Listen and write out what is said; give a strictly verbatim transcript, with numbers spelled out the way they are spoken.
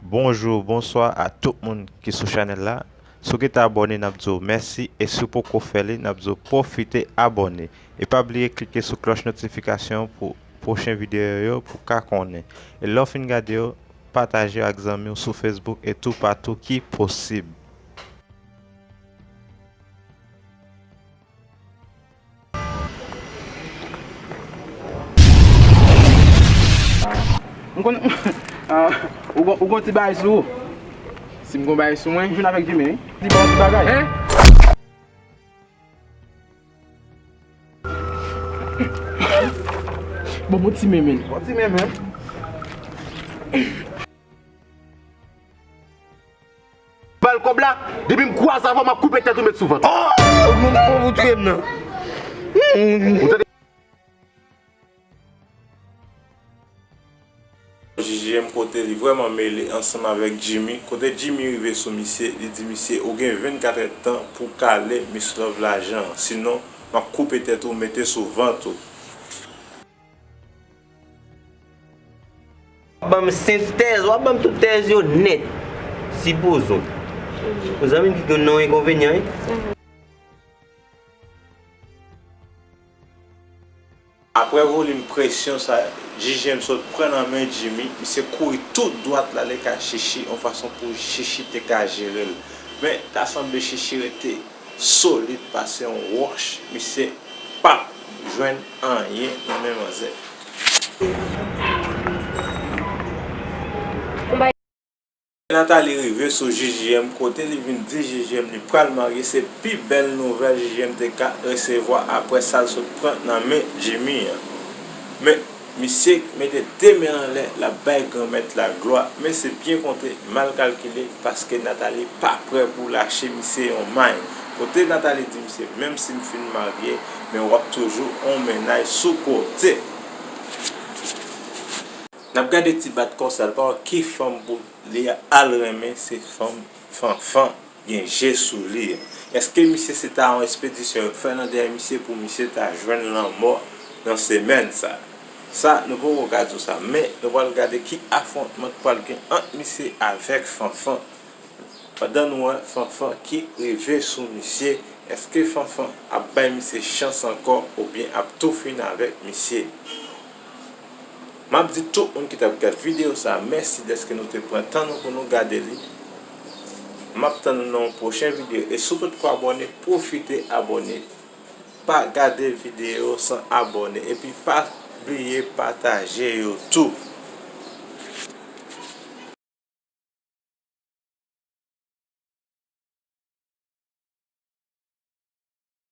Bonjou, bonswa a tout moun ki sou chanèl la. Si w gentan abòne, n ap di w mèsi, e si w poko fè li, n ap di w pwofite abòne. E pa bliye klike sou klòch notifikasyon pou pwochen videyo yo pou w ka konnen. E lè w fin gade yo, pataje yo ak zanmi w sou Facebook e toupatou ki posib. M konn, ah, ou gon, ou gon ti bagay sou ou. Si m gon bagay sou mwen, m vin avèk Jimmy, wi. Li ba w ti bagay. Hein? Bon, bon ti men, men. Bon ti men, men. Ba l kòb la, depi m kwaze avè w, m ap koupe tèt ou met sou vant ou. Oh! Ou, ou, ou touye m nan. Ou tande? J J M kote li vrèman mele ansanm avèk Jimmy. Kote Jimmy rive sou misye, li di misye, ou gen vennkat èdtan pou kale Miss Love lajan an. Sinon, m ap koupe tèt ou, mete sou vant ou. W ap ban m senk tèz, w ap ban m tout tèz yo nèt. Sipozon. Ou zanmi m ki gen nan enkonvenyan, wi. Apre volim presyon sa J J M sot pran nan men Jimmy, misye kouri tou dwat l ale kay Chichi, yon fason pou Chichi te ka jere l. Men, ta sanble Chichi rete solid pase yon wòch, misye p ap jwenn anyen nan men manzè. Nathalie rive sou J J M kote li vin di J J M li pral marye, se pi bèl nouvèl J J M te ka resevwa apre sa l sot pran nan men Jimmy an. Men, misye mete de men anlè, l ap bay Granmèt laglwa, men se byen konte, mal kalkile, paske Nathalie pa prè pou lache misye yon may. Kote Nathalie di misye, menm si m fin marye, men w ap toujou yon mennaj sou kote. N ap gade ti bat kò sa, l pa wè ki fanm pou li al renmen, se fanm Fanfan gen je sou li. Èske misye se ta yon ekspedisyon yo fè nan dèyè misye pou misye ta jwenn lanmò nan semèn sa? Sa, nou poko ka di w sa, men nou pral gade ki afwontman k pral gen ant misye avèk Fanfan. Pandan nou wè Fanfan ki rive sou misye, èske Fanfan ap bay misye chans ankò oubyen ap tou fin avèk misye? M ap di tout moun ki t ap gad videyo sa a mèsi dèske nou te pran tan nou pou nou gade li. M ap tann nou nan yon pwochen videyo. E si w potko abòne, pwofite abòne. Pa gade videyo san abòne. Epi pa bliye pataje yo tou.